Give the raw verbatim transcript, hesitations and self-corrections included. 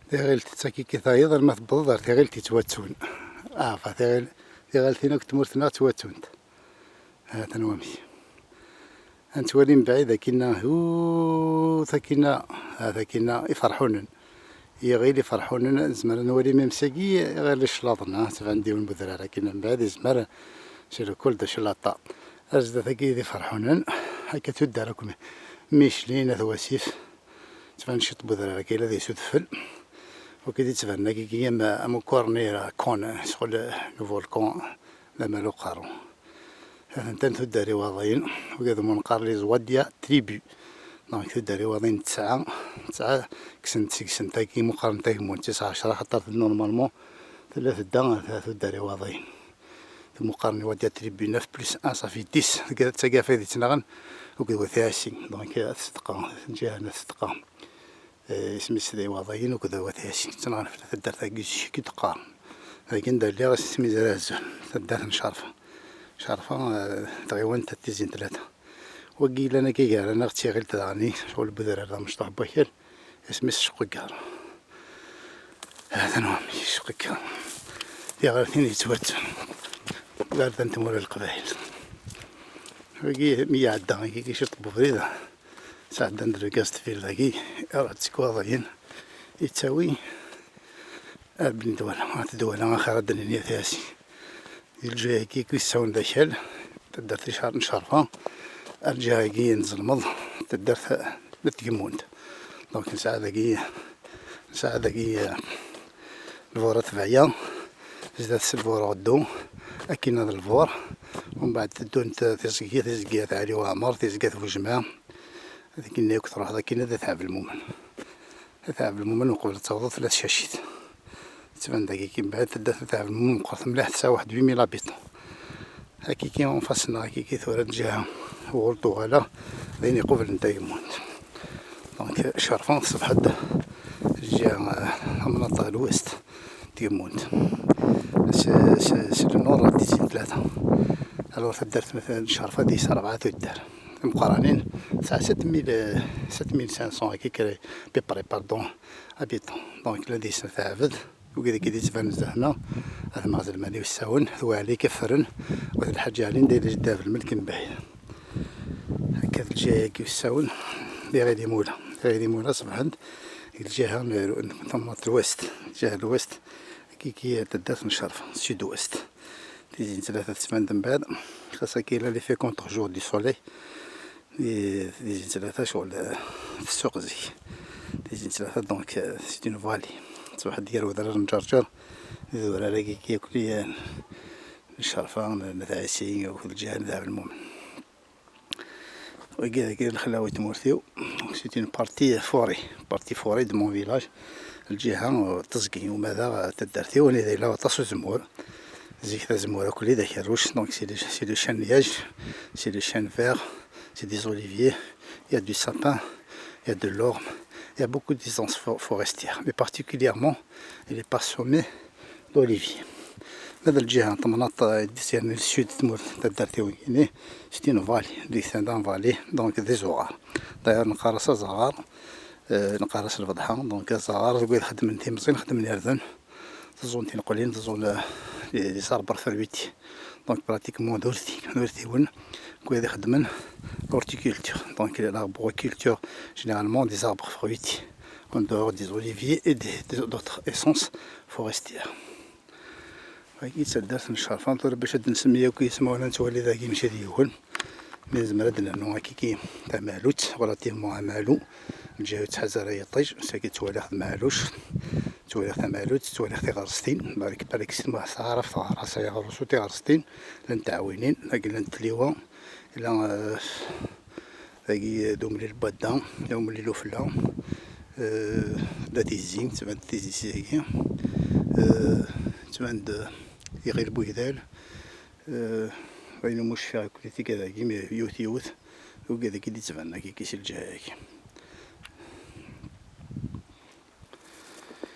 Tiɣilt tettak-ik tayeḍ alma tewweḍ ar tiɣilt yettwattun. Ah, fa tiɣil, tiɣaltin akk tmurt-nneɣ ttwattunt. Ha-ten wamek. Ad nettwali mebɛid akkinna, hut akkinna, hat akkinna, iferḥunen. Iɣil iferḥunen, nezmer ad nwali même sagi iɣil iclaḍen, ha, tban-d yiwen n udrar akkinna mebɛid, yezmer, c'est le col de Chelata. Ar zdat-agi d iferḥunen, akka tuddar akk mi-, Miclin, At Wasif. Tban ciṭ n udrar akka yella deg-s udfel. Wagi d-yettbanen akiki am, am ukurni, la cône, ccɣel le volcan, la mal uqerru. Atan tuddar Iwaḍiyen, wagi d mu neqqar les Wadia tribu. Donc tuddar Iwaḍiyen tesɛa, tesɛa, kksen-d seg-sen tagi, mu qqaren tagmunt, tis ɛecra, xaṭer normalement tella tedda tuddar Iwaḍiyen. Tmuqar n Wadia tribu neuf plus un, ça fait dix. Tagi d tagafa i d-ittnaɣen, wagi d Wat Ɛisi. Donc, At Sedqa, lǧiha n At Sedqa. Eh, isem-is d Iwaḍiyen, wagi d Wat Ɛisi. Ttnaɣen ɣef taddart-agi zik i d-qqaren. Dagi anda lliɣ, isem-is Azul. Taddart n Cerfa. Cerfa, eh, tɣiwant Tizi n Tlata. Wagi yellan akka gar-aneɣ d tiɣilt daɣen, ccɣel n udrar d amecṭuḥ n wakal. Isem-is Ccqeggar. Hatan wamek Ccqeggar. Tiɣaltin yettwattun. Gar dan tmura n Leqbayel. Wagi mi iɛedda, wagi ciṭ n ubrid. Sɛeddan-d le gaz de ville dagi. Iruḥ-d seg Iwaḍiyen. Yettawi ar Bni Dwala. At Dwala, axir ad d-nini At Ɛisi. Di lǧiha-agi i yessawen d akal, taddart icar-, n Cerfa, ar lǧiha-agi n Zelmeḍ, taddart n Tgemmunt. Donc, nesɛa dagi, nesɛa dagi, eh, lbura tebɛya, zdat-s lbura ɣeddu, akkin ad lbur, umbeɛd teddunt tiẓgi, tiẓgi At Ɛli Waɛmer, tiẓgi At Bujemɛa, ad akkin akk truḥeḍ akkin ad At Ɛebdelmumen. At Ɛebdelmumen uqbel ad tawḍeḍ tella tcacit. Tettban dagi ki mbeɛd tedda At Ɛebdelmumen meqqret mliḥ, tesɛa waḥed huit mille habitants. Hakiki en face-nneɣ, hakiki tura lǧiha ɣur tuɣala d ayen iqublen tagemmunt. Donc Cerfa tṣebḥ-d lǧiha, eh, amnaṭ à l'ouest n tgemmunt. S, s, s le nord d Tizi n Tlata. Alors taddart n Cerfa deg-s rebɛa tuddar. Timeqqranin tesɛa sept mille, sept mille cinq cents à peu près, pardon, habitants. Donc la deg-s At Ɛebd, wigad-agi d-yettbanen zdat-neɣ, At Mɛaz Lmali Ussawen, At Waɛli Keffren, Wat Lḥaǧ Ɛli, d Dda Belmelk n Bahil. Akka d lǧiha-agi Ussawen, d Iɣil Imula. Iɣil Imula ṣebḥen-d deg lǧiha n, n, n l'ouest, lǧiha n l'ouest, hakiki taddart n Cerfa, sud-ouest. Tizi n Tlata tettban-d mbeɛd, xas akka yella l'effet contre-jour du soleil. Di, Tizi n Tlata ccɣel, eh, tsuq zik. Tizi n Tlata, donc, eh, c'est une vallée. Tettwaḥed gar udrar n Ǧerǧer d udrar-agi yakk n Cerfa, n At Ɛisi, akked lǧiha n Dɛab Lmumen. Wagi d lexlawi n tmurt-iw. C'est une partie forêt, partie forêt de mon village. Lǧiha, eh, teẓgi, uma d taddart-iw, anida yella waṭas uzemmur. Zik tazemmura akk d akerruc, donc c'est le, c'est le chêne liège, c'est le chêne vert, c'est des oliviers, il y a du sapin, il y a de l'orme, il y a beaucoup de résidences fo-, forestières, mais particulièrement il est parsemé d'oliviers. Ma d lǧiha n temnaḍt, eh, d-yettnernin sud tmurt, taddart-iw-agi, c'est une vallée, di tanda n vallée, donc d izuɣar. D'ailleurs neqqar-as azaɣar, eh, neqqar-as lbeḍḥa, donc azaɣar deg wid xeddmen timẓin, xeddmen irden. Teẓẓun tineqlin, teẓẓun, euh, les, les arbres fruitiers. Donc pratiquement d urti, d urtiwen, wid ixeddmen l'horticulture. Donc l'arboriculture, généralement des arbres fruitiers, en dehors des oliviers et des, des, d'autres essences forestières. Wagi d taddart n Cerfa, tura bac ad nsemmi akk ismawen ad nettwali dagi mačči d yiwen. Mi nezmer ad d-nernu akiki tamalut, relativement amalu, lǧiha ur tettḥaz ara yiṭij, sagi ttwaliɣ d Maɛluc, ttwaliɣ tamalut, ttwaliɣ tiɣerstin, balak, balak s tma-, taɛrabt ɣer-as ay aɣrus u tiɣerstin, llant tɛawinin, dagi llant tliwa, yella, eh, dagi d umlil n Badda, d umlil ufella, eh, d tizi, tettban-d tizi si dagi, eh, tettban-d iɣil n wegdal, Eh, ayen umi cfiɣ akk tiga dagi, mi yiwet yiwet, wigad-agi d-ittbanen akiki si lǧiha-agi.